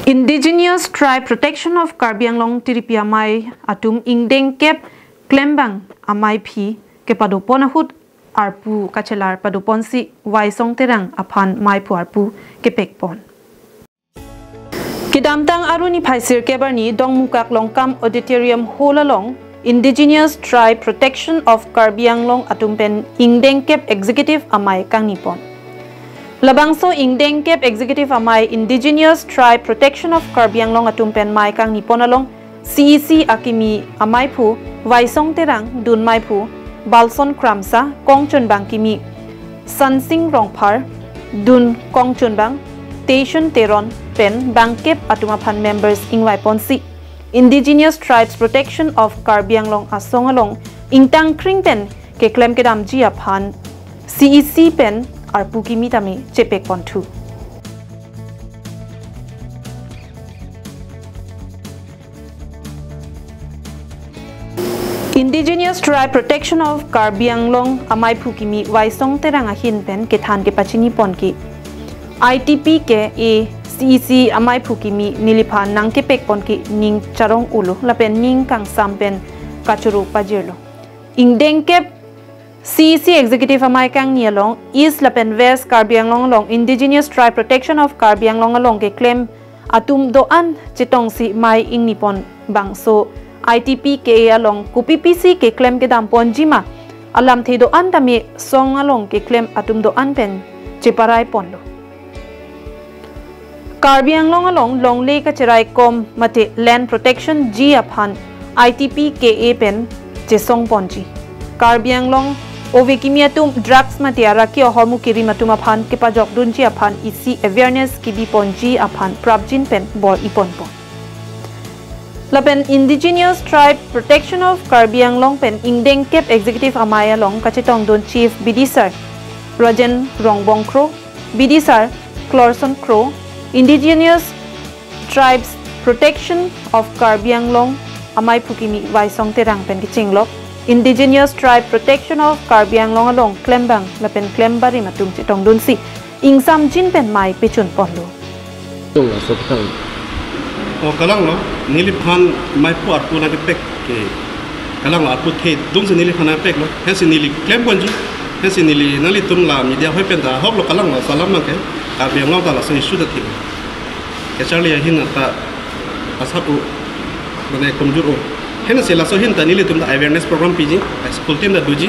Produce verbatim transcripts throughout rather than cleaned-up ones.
Indigenous Tribe Protection of Karbi Anglong tiripi amei atum ingdeng kep klembang amei aphi kepadopon ahut arpu kachelar padoponsi Waisong Terang aphan meiphu arpu kepekpon. Kedamtang Arni phai sirkep arni Dongmukak Longkam Auditorium Hall along Indigenous Tribe Protection of Karbi Anglong atum pen ingdeng kep executive amei kangnipon. Labangso ingdeng kep executive amei Indigenous Tribe Protection of Karbi Anglong atum pen mei kangnipon along C E C akimi ameiphu Waisong Terang, dun meiphu Balson Kramsa, kongchunbang kimi Sansing Rongphar, dun kongchunbang Teishun Teron pen bangkep atum aphan members ingvaiponsi Indigenous Tribes Protection of Karbi Anglong asong along ingtang kring pen keklem kedamji aphan C E C pen arpu kimi tame chepekponthu. Indigenous Tribe Protection of Karbi Anglong ameiphu kimi Waisong Terang ahin pen kethan kepachinipon ke I T P K A C E C ameiphu kimi neliphan nangkepekpon ke ning charong ulo lapen ning kangsam pen kachoro pajirlo. Ingdeng kep C E C executive amei kangni along East lapen West Karbi Anglong along Indigenous Tribe Protection of Karbi Anglong along keklem atum do-an chetongsi mei ingnipon bangso I T P K A along kopipisi keklem kedamponji ma alamthe do-an tame song along keklem atum do-an pen cheparaiponlo. Karbi Anglong along longle kacheraikom mate land protection ji aphan I T P K A pen chesongponji. Karbi Anglong ove kimi atum drugs mate araki ahormu kerim atum aphan kepajokdunji aphan isi awareness kebiponji aphan prapjin pen bor-iponpo. Lapen Indigenous Tribe Protection of Karbi Anglong pen ingdeng kep executive amei along kachetongdun Chief Bidisar Rajen Rongbong Kro, Bidisar Clorson Kro, Indigenous Tribes Protection of Karbi Anglong ameiphu kimi Waisong Terang pen kechinglok Indigenous Tribe Protection of Karbi Anglong along klembang lapen klembarim atum chetongdunsi ingsamjin pen mei pechunponlo. Tung laso petang. O, kalanglo, neliphan meiphu arpu nangkepek ke. Kalanglo, arpu thedungsi neliphan nangpeklo. Hensi neli klemponji. Hensi neli nanglitum la media hoi pen ta ahoklo, kalanglo, salam nangke. Karbi Anglong ta laso issue ta thik. Kacharli ahin ta asap-o, mane komjur-o. Hensi laso ahin ta nelitum ta awareness program piji, school tin ta doji.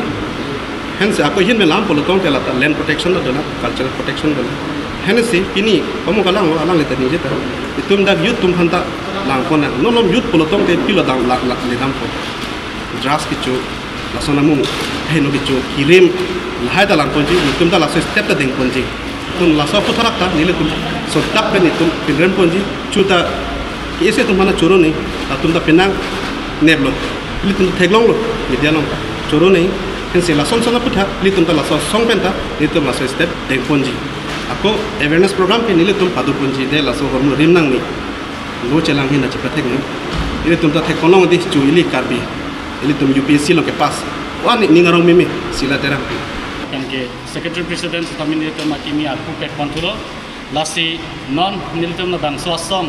Hensi ako ahin me lam pulo tangte la ta land protection ta dona, cultural protection dona. Hensi pini, kamu kalanglo, alanglita ningje ta. Itum dak youth atum aphanta langpon nang. Non non youth pulo tangte pilo dam la, la, ledampo. Drugs kecho, lason amung heno kecho, kirim, lahai ta langponji, itum ta laso step ta dengponji. Itum laso aputharak ta, nelitum sodak pen itum pinremponji, chuta, ke ese atum mana choro nei, atum ta penang neplo, nelitum theklonglo, media along ta, choro nei, hensi lason son aputha, nelitum ta laso asong pen ta, nelitum laso step dengponji. Ako awareness program ke nelitum padoponji, de laso ahormu rim nangne, lo chelang ahin ta chepathek nei, nelitum ta theklong di chu ili Karbi, nelitum U P S C along kepass, wani ning arong meme, sila terang. Kan ke Secretary President sitame nelitum akimi arpu pekponthulo. Lasi non nelitum labangso asong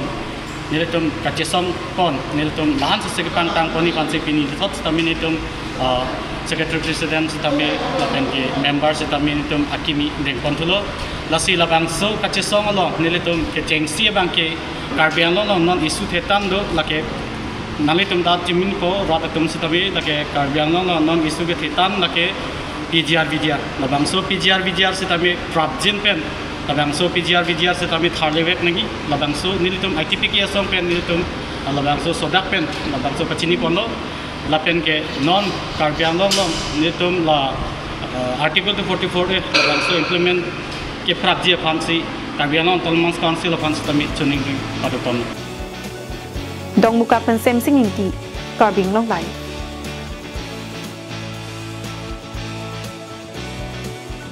nelitum kachesongpon, nelitum lahan sese kepangtangpon aphansi pini thot sitame nelitum, ah, Secretary President sitame lapen ke member sitame nelitum akimi dengponthulo. Lasi labangso kachesong along nelitum kechengsi abang ke Karbi Anglong along non issue thetan do, lake nanglitum ta chininpo, rat atum sitame, lake Karbi Anglong along non issue kethetan lake P G R V G R. Labangso P G R V G R sitame prapjin pen, labangso P G R V G R sitame tharlevek nangji, labangso nelitum I T P K asong pen nelitum, ah, labangso sodak pen, labangso pachiniponlo, lapen ke non Karbi Anglong along nelitum la, ah, Article two forty-four A, labangso implement keprapji aphansi Karbi Anglong Autonomous Council aphan sitame choningri padopon. Dongmukak pen Semsing Ingti, Karbi Anglong Live.